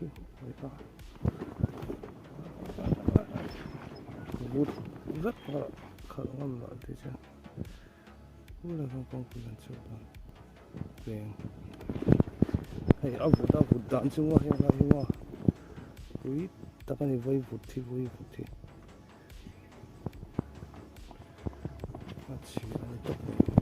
Khi vut vek a khalh ngam lah te chuan khulai khan kawngpui kan chhuak dawn veng hei a vut a vut dan chu maw heng lai hi maw pui tak a ni vawi vut hi vawi vut hi a chhia a ni tawp mai.